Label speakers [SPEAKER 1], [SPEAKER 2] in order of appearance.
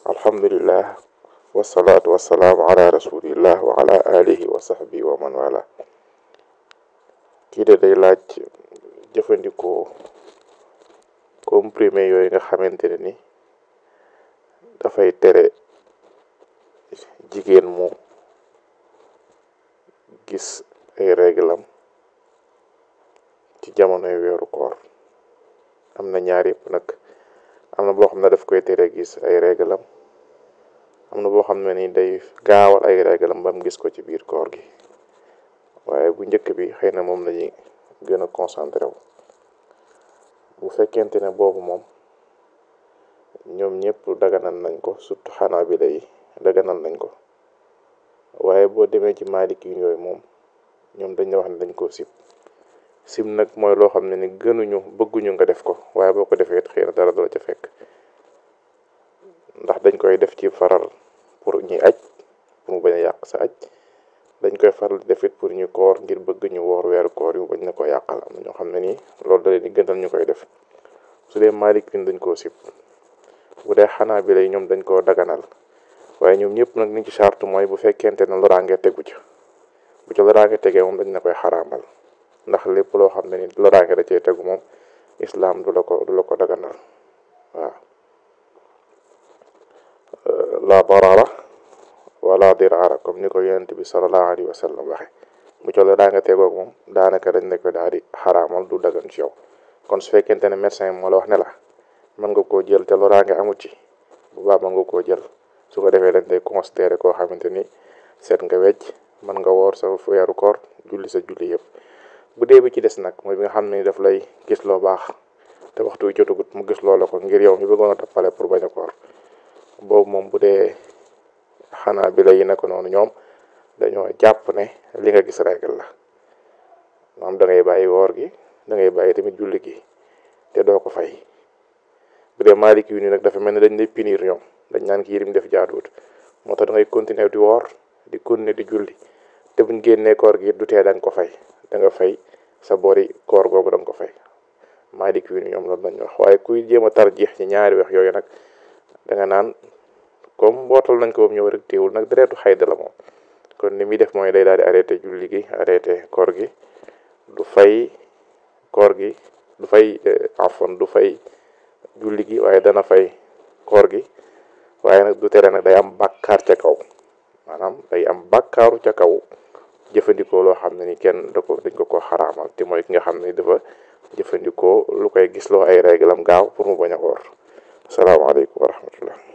[SPEAKER 1] alhamdulillah wasalaatu wasalaamu ala rasulillah wa ala alihi wa sahbi wa man wala. kii de day laaj jëfandikoo comprimé yooyu nga xamante ne ni dafay tere jigéen mu gis ay réglam ci jamonoy weeru koor. am na ñaar yëpp nag, am na boo xam ne daf koy tere gis ay réglam, am na boo xam ne ni day gaawal ay réglam ba mu gis ko ci biir koor gi. waaye bu njëkk bi xëy na moom lañuy gën a concentré wu. bu fekkente ne boobu moom ñoom ñëpp daganal nañ ko, surtout xanaabila yi daganal nañ ko. waaye boo demee ci maalik yi yooyu moom ñoom dañ wax ne dañ koo sib nag mooy loo xam ne ni bëgguñu nga def ko, waaye boo ko defee it xëy na dara doo ca fekk. ndax dañ koy def ci faral pour ñuy aj, pour mu bañ a yàq sa aj. dañ koy faral di def it pour ñu koor ngir bëgg ñu woor weeru koor yu bañ na ko yàqal. am na ñoo xam ne nii loolu da leen di gënal ñu koy def. su dee maalik yi dañ koo sib. bu dee xanaabila yi ñoom dañ koo daganal. waaye ñoom ñëpp nag ni ci charte mooy bu fekkente ne loraange tegu ca. bu ca loraange tegee moom dañ na koy xaraamal. ndax lépp loo xam ne ni loraange da cee tegu moom islaam du la ko daganal. waaw la darara wala dirara, comme ni ko yonent bi sallallahu alayhi wa sallam waxe. bu ca loraange tegoog moom daanaka dañ ne ko daal di xaraamal, du dagan ci yow. kon su fekkente ne médecin moo la wax ne la mën nga koo jël te loraange amut ci, bu baax mën nga koo jël. su ko defee dañ lay considéré koo xamante ni seet nga wecc, mën nga woor sa weeru koor, julli sa julli yëpp. bu dee bi ci des nag mooy bi nga xam ne daf lay gis loo baax te waxtu wi jotagut mu gis loo la ko ngir yow mi bëggoon a toppale pour bañ a koor. boobu moom bu dee xanaa bi la yi ne ko noonu, ñoom dañoo jàpp ne li nga gis règle la. maanaam da ngay bàyyi woor gi, da ngay bàyyi tamit julli gi te doo ko fay. bu dee maalik yu ni nag dafa mel ne dañ lay punir ñoom, dañ naan kii lim def jaaduwut. moo tax da ngay continuer di woor, di continuer di julli, te buñ génnee koor gi du tee da nga ko fay. da nga fay sa bori koor googu da nga ko fay. maalik yu ni ñoom loolu lañ wax. waaye kuy jéem a tarjeex ci ñaari wax yooyu nag da nga naan comme bootal nañ ko ba mu ñëw rek teewul nag deretu xayda la moom. kon ni muy def mooy day daal di arrêté julli gi, arrêté koor gi, du fay koor gi, du fay du fay julli gi, waaye dana fay koor gi. waaye nag du tere nag day am bàkkaar ca kaw, maanaam day am bàkkaaru ca kaw jëfandikoo loo xam ne ni kenn dañ ko xaraamal, te mooy ki nga xam ne dafa jëfandikoo lu koy gisloo ay réglam gaaw pour mu bañ a woor. asalaamaaleykum wa rahmatullah.